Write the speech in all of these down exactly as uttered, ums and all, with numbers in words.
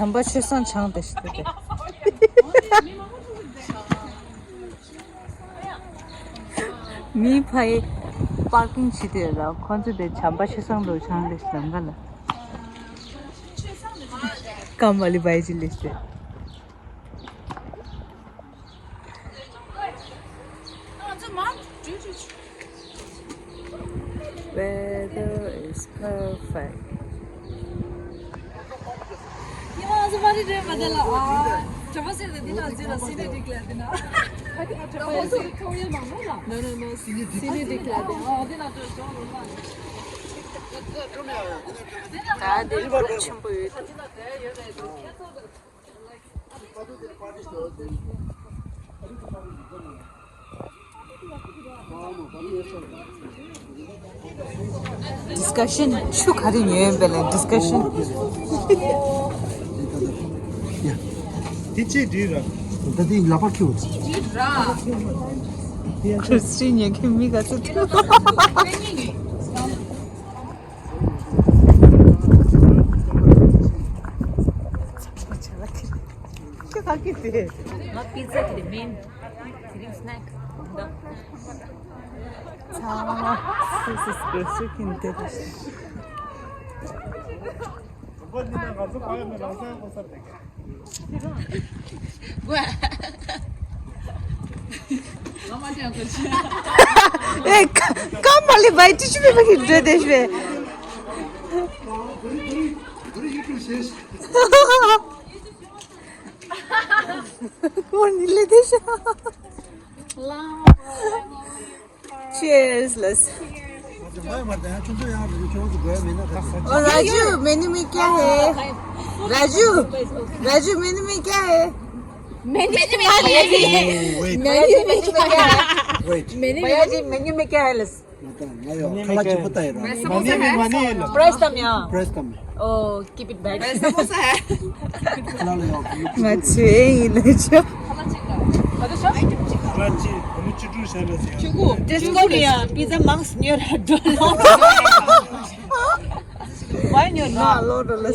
བྱམས་པ་ཆོས་བཟང་ཆང་དེ་ཞིག་དེ། མི་ཕ་ཡི་པར་ཀིང་བྱེད་དེ་ར། ཁོ་ཚོ་དེ་བྱམས་པ་ཆོས་བཟང་ལོ་ཆང་དེ་ཞིག་ལམ་ཀ་ལ། ཀམ་ཨ་ལི་བའི་ཅི་ལེ་ཤ་དེ། Weather is perfect. No, no, no. Scenic declare. ད་དེ་ཆེན་པོ་ཡོད། Discussion ཆུ་ག་རེ་ཉོས་ཡོད་པས་ལ། Discussion དེ་ཅི་འདྲི་ར། ད་དེ་ལག་པར་ཁྱེར། ཁྲུ་སི་ཉན་མཁན་མི་ག་ཚོད་འདུག་ཁྱེད་ག་གི་དེ། ང་པི་ཛ་དེ་མིན། དེ་རིང་སྣེག་འདི། ཚ་བ་སུ་སུ་སུ་སུ་ཁྱིམ་དེ་རེད། ཨེ་ཀ་མ་ལི་བའི་ཅི་ཅི་མི་མ་གི་འདྲ་དེ་ཤེས། ཁོ་ནི་ལེ་དེ་ཤ། Cheers, let's. ओ राजू, मेनू में क्या है? राजू, राजू, मेनू में क्या है? मेनू में क्या है? मेनू में क्या है? भैया जी, मेनू में क्या है? लस। ང་ཡོད་ཁ་ལག་ཅིག་པོ་ལྟ་ཡིན་ར། Price དམ་ཡ། Price དམ། Oh, keep it back. ཁ་ལག་ལ་ཡོད། ང་ཚོའི་ཡིན་ལ་ཆོ། Disco ནི་ཡ་པི་ཛ་མང་ཉོས་ར་འགྲོ་ལོ། Why ཉོས་ན་ལོ་འགྲོ་ལ།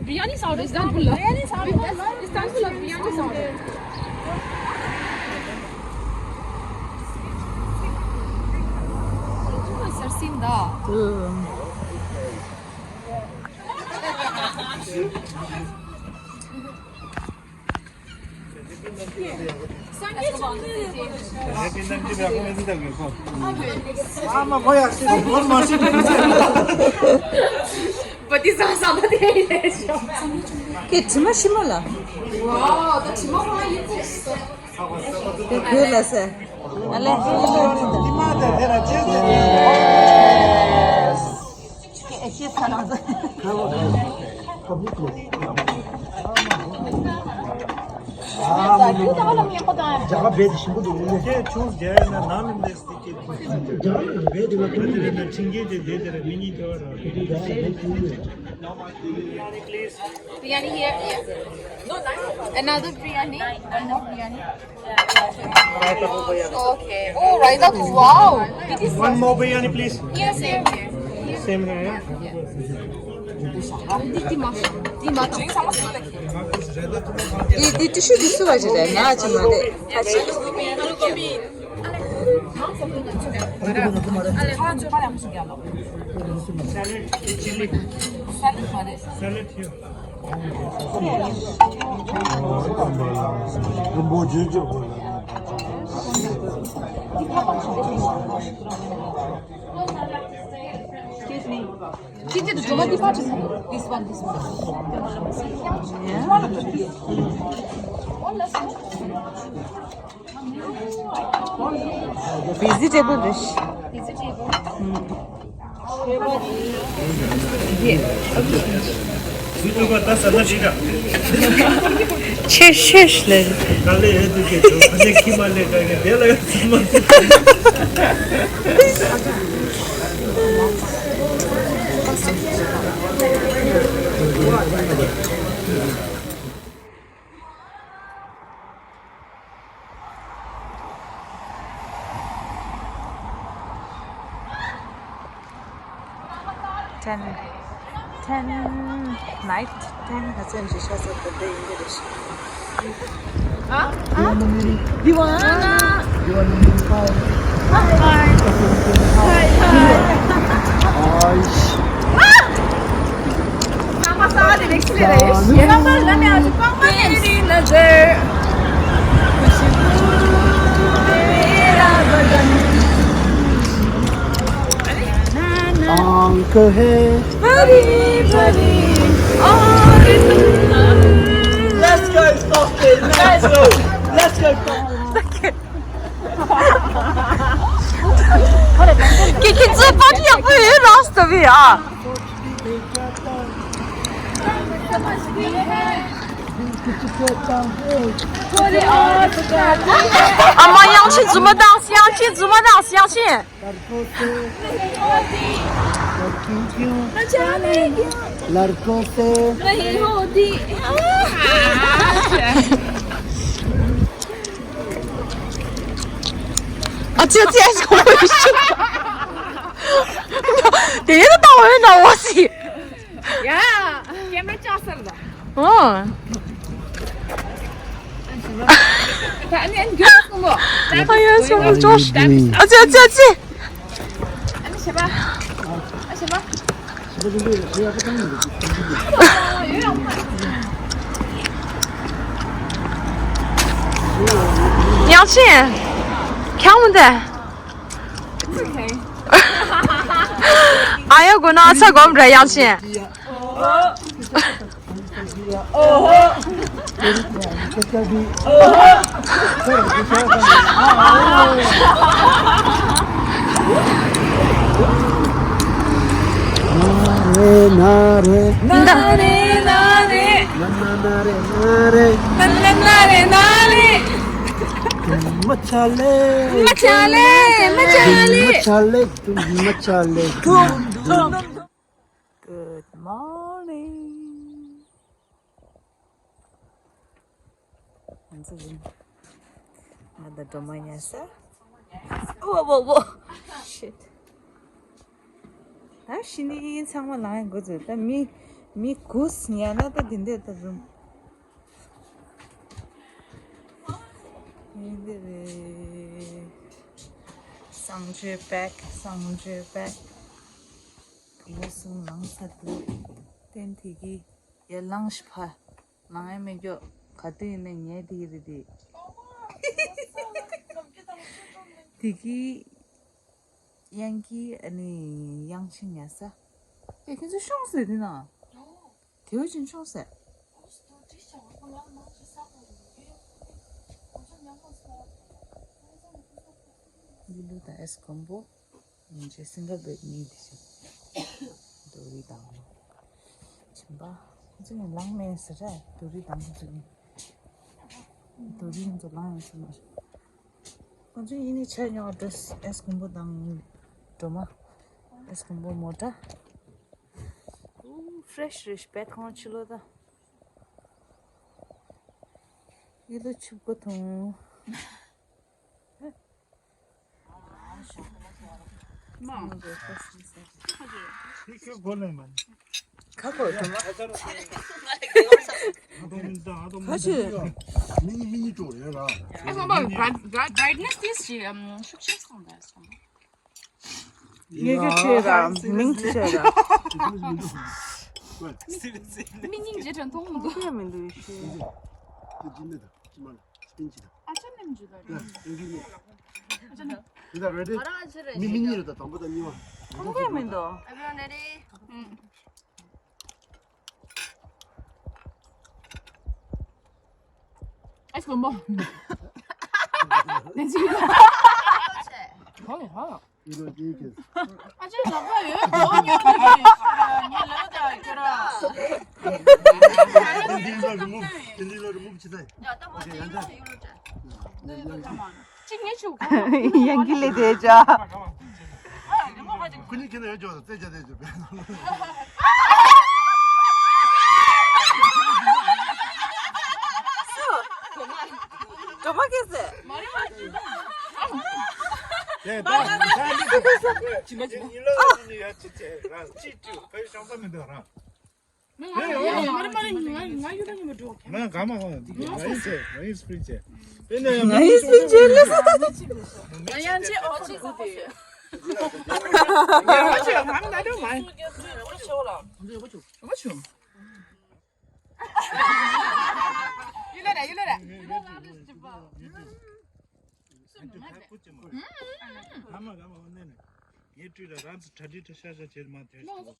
Biryani sourdough, Istanbul'da. Biryani sourdough, Istanbul'da biryani sourdough. Sarsinda. ཁྱེད་དྲི་མ་ཤི་མ་ལ། དེ་བོད་ལ་ཟེར། ཨ་ལེ། རྒྱ་གར་བེད་ཞིམ་པོ་འདུག་ཁྱེད་ཆུང་རྒྱ་ཡིན་ན་ནམ་མི་འདེགས་སི་ཀྱི། རྒྱ་གར་བེད་དེ་ལ་ཁྱོད་ཚོ་ཁྲིང་ཀེ་དེ་དེ་དེ་ར་མི་གཉིས་དེ་བ་ར། Biryani here, yes. Another biryani, one more biryani. Okay. Oh, raita too. Wow. It is. One more biryani, please. Yes, same here. Same here, yeah? འདི་འདི་ཏི་ཤུ་འདི་སུ་བ་ཞིག་རེད། ང་ཅི་མ་རེད། ཁ་ཅིག Salad, chili. Salad མ་རེད། Salad here. Excuse me. This one, this one. Vegetable dish. ཆེ་ཤོས་ལས། ག་ལེ་ཡོད་དུ་ཁྱེད་ཚོ་ཁ་ལེ་ཁྱི་མ་ལེ་ག་གི་དེ་ལ་ཡོད་ཚུལ་མ་ཚུལ། Ten. ten, night ten ང་ཚོ་འཇིགས་ཤག་ཚོ་དེ་འདྲ་ཡིན་གྱི་རེད་ཤག་ཨ། ཨ། Divana. Divana. Hi. Hi. Hi. Hi. Hi. ཚང་མ་གསར་པ་དེ་རིགས་ཤིག་རེད། ཡིན་ན་མ་ལ་ནི་ཨ་ཅེ་ཀོང་མ་ནི་ནི་ན་ཟེར། आंख है भरी भरी और Let's go, stop it. Let's go. Let's go. ཁྱེད་ཁྱེད་ཚོ་པར་ཊི་ཡག་པོ་ཡོད་རང་སྟོན་བི་ཨ། ཨ་མ་དབྱངས་ཅན་རྫུན་མ་བཏང་། དབྱངས་ཅན་རྫུན་མ་བཏང་། དབྱངས་ཅན། लड़कों से लड़की क्यों? लड़कों से नहीं होती। ཨ་ཙི་ཨ་ཙི་ཨ་ཙི། དེ་ཡིན་ད་འོ་ན་འོ་སི། ཡ། ཀེམ་ར་ཅག་སར་ད། ཨོ། ད་ཨ་ནི་ཨ་ནི་རྒྱུགས་སོང་ངོ་། ཨ་ཡ་སོང་ངོ་ཅོ། ཨ་ཙི་ཨ་ཙི་ཨ་ཙི། ཨ་ནི་བྱེད་པ། ཨ་བྱེད་པ། དབྱངས་ཅན། ཁྱང་མོ་འདི། ཨ་ཡ་གོ་ན་ཨ་ཚ་གོམ་ར་དབྱངས་ཅན། ན་རེ་ན་རེ། ན་རེ་ན་རེ། ན་ན་ན་རེ་ན་རེ། ན་ན་ན་རེ་ན་རེ། མ་ཆ་ལེ། མ་ཆ་ལེ། མ་ཆ་ལེ། མ་ཆ་ལེ། མ་ཆ་ལེ། Good morning. ང་ཚོ་ཡིན། ང་དང་སྒྲོལ་མ་ཉལ་ས། ཝོ་ཝོ་ཝོ། Shit. ད་ཕྱི་ནས་ཚང་མ་ལངས་ཡོང་གི་འདུག་ད་མི་མི་དགུ་ཉལ་ན་ད་འདི་འདྲ་ད་རུམ། འདི་འདྲ་རེད། གསང་སྤྱོད་པེག་གསང་སྤྱོད་པེག་བུ་མོ་གསུམ་ལངས་ཚར་འདུག་ཏན་དེ་གི་ཡར་ལངས་ཤིག་ཕ། ལངས་ཡ་མེད་ཀྱོག་ག་དུས་ཡིན་ནའི་ཉལ་བསྡད་ཀྱི་རེད་དེ། དེ་གི་དབྱངས་ཀྱི་ཨ་ནི་དབྱངས་ཅན་ཉལ་ས། ཨེ་ཁྱེད་ཚོ་ཤོང་ཟེར་དེ་ན། དེ་བས་ཅུང་ཆུང་ཟེར། ལི་ལུ་དང་ཨེ་སི་ཀོམ་པོ། ཉིན་བྱེད་སིང་གལ་བེཌ་གཉིས་འདི་བཞིན། རྡོ་རིང་དང་། བྱིན་པ། ཁོ་ཚོ་ཡང་ལངས་མེད་ཟེར་ར། རྡོ་རིང་དང་ཁོ་ཚོ་གཉིས། རྡོ་རིང་ཁོ་ཚོ་ལངས་ཡོང་ས་མ་རེད། ཁོ་ཚོ་ཡིན་ནི་ཆ་ཉོག་འགྲོ། ཨེ་སི་ཀོམ་པོ་དང་སྒྲོལ་མ། ཨེ་སི་ཀོམ་པོ་མོ་ཊ། ཨུ། ཧྥི་རེ་ཤི་རེད་བེད་ཁང་ཕྱི་ལོགས་ད། ཡིད་དུ་ཆུབ་ཀོ་ཐོང་། མ། ཁ་ཁོ་ཐོང་། ཁ་ཁོ་ཐོང་། ཁ་ཁོ་ཐོང་། མི་ནི་མི་ནི་ཅོ་རེད་ར། ཨ་ཁོ་མ་བྷ་རའི་ཊ་ནེ་སི་དེ་ཞིག་ཤུགས་ཆེ་སོང་ད་སོང་། ངེད་ཀྱི་ཆོས་ར་མིང་ཅི་བྱས་ར། མི་སྙིང་རྗེ་དྲན་མཐོང་མི་འདུག་ཡ་མི་འདུག་ཤེས། ཨ་ཅག་ནེམ་ཇུ་ལ་རེད། ཨ་ཅག་ནེམ། ཨ་ཅག་ནེམ། ཇུ་ལ་རེད། མི་མི་གཉིས་རེད་ད་དང་པོ་དང་གཉིས་པ། ཁོང་གི་མི་འདུག་ཨེ་སྐོན་པོ། ནན་ཅི་ཡོད། ཧོ་ཧོ། ཨ་ཅེ་ལག་པ་ཡོད་དོ་ཉོ་ནི་ཉི་ལོ་ད་ཁྱོད་ར། དེ་འདི་ལ་རི་མུབ་དེ་འདི་ལ་རི་མུབ་བྱེད་ད། ཡ་ད་མ་དེ་ཡང་ད། གཅིག་ངས་ཆུ། ཡང་གི་ལས་དེ་ཅ། ཁུ་ནི་ཁྱེད་ཡོད་ཅོག་རྩེ་བྱ་དེ་ཅོག་གྲོ་མ་ཁེ་སེ། དེ་ད་ད་ཅི་མ་ཅི་མ། ཉི་ལོ་ནི་ཡ་ཅི་ཅེ་ར་ཅི་ཅུ་ཕའི་ཤང་ས་མི་འདུག་ར། ང་ག་མ་ཧོ་འདི་གི་ང་ཡིན་ཚེ་ང་ཡིན་སྤྲིན་ཆེ། དེ་ནས་ང་ཡིན་སྤྲིན་ཆེ་ལ་སོ། ང་ཡང་ཅི་ཨོ་ཅི་ཟ་ཁོ་ཤོད། ཨོ་ཅི་ང་མི་ན་དུ་མ་ཨོ་ཅི་ཨོ་ལ་ཨོ་ཅི། ཡུ་ལེ་ར་ཡུ་ལེ་ར། ངས་བཀྲུས་ལ་རང་ཚོ་གྲ་སྒྲིག་གྲ་ཤ་ཤ་བྱེད་མ་དེར།